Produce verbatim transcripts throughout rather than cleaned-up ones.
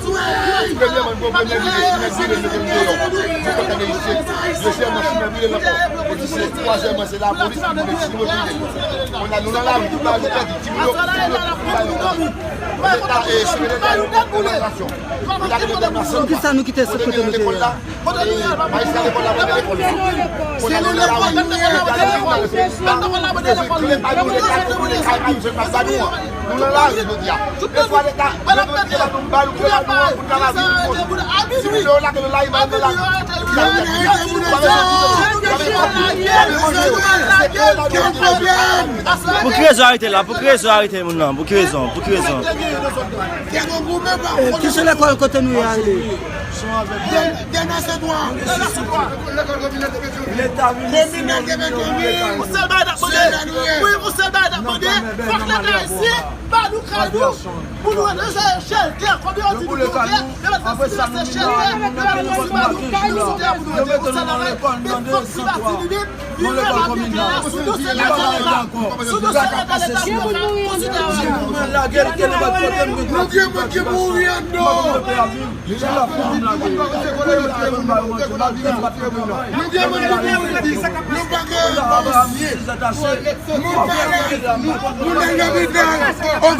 Premyèman, nou pran premye vire, chimè vire, mete l deyò. Nou pa ka de isit. Dezyèmman, chimè vire nan pò. Epi se twazyèmman, se lapolis ki vin eksplike l. Kounye a, nou nan lari, tout lari pèdi. Ti moun yo, ti moun yo, ti moun yo. Leta, eh, chimè leta, yo pran nan nasyon. Leta, leta, nasyon. Poukisa nou kite sot kote nou te ye a? Kote nou ye a, pa pou nou. Majistra lekòl la, mande lekòl. Se nan lekòl nou ye. Mande lekòl la, mande lekòl. Nou nan lari jodi a. E swa leta, leta nou ba nou kle la nou an pou travay pou nou. Si nou lage nou la, nou lage. Pou ki rezon arete la? Pou ki rezon arete moun nan? Pou ki rezon? Pou ki rezon? Ki se lekòl kote nou ye a rele? Dènye se dwa. Kominal de Petyonvil. Yon sèl bagay n ap mande. Wi, yon sèl bagay n ap mande. Fòk leta ayisyen ba nou kay nou. Pou nou rete nan chèltè. Konbyen yo di nou chèltè? Yo mete nou nan lekòl, nou sou tè pou nou rete. Yon sèl bagay. Men fòk privati li menm. Yon lekòl kominal. Li pa mèt dakò. Li pa ka pase sou la. Si moun lage l, ke li pa t kote m gen. Nou gen moun ki mouri anndan. Se la fanm la gen. Nou gen moun ki mouri. Nou pa gen enfòmasyon. Nou pa gen moun nan lopital.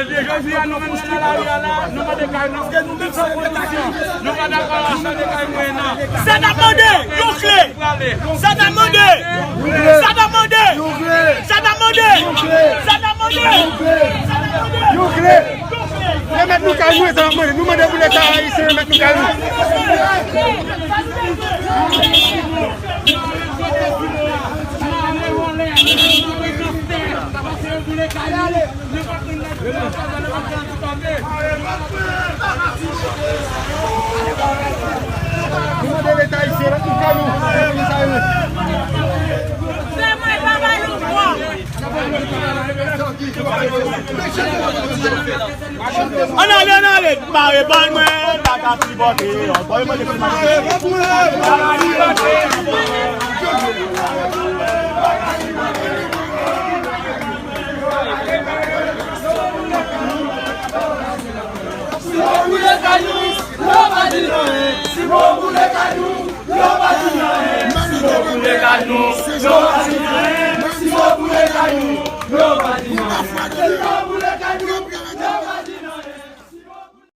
Epi jodi a nou menm nan lari a la, nou mande kay nou. Nou pa t ap Sa n ap mande, yon kle. Sa n ap mande, sa n ap mande, sa n ap mande, sa n ap mande, sa n ap mande. Yon kle. Remèt nou kay nou, e sa n ap mande. Nou mande pou Leta ayisyen remèt nou kay nou. Ann ale, ann ale, mare bal mwen, baka tripòte, bòy mwen depi maten. Si w boule kay nou, yo pa di nou anyen. Si w boule kay nou, yo pa di nou anyen. Si w boule kay nou, yo pa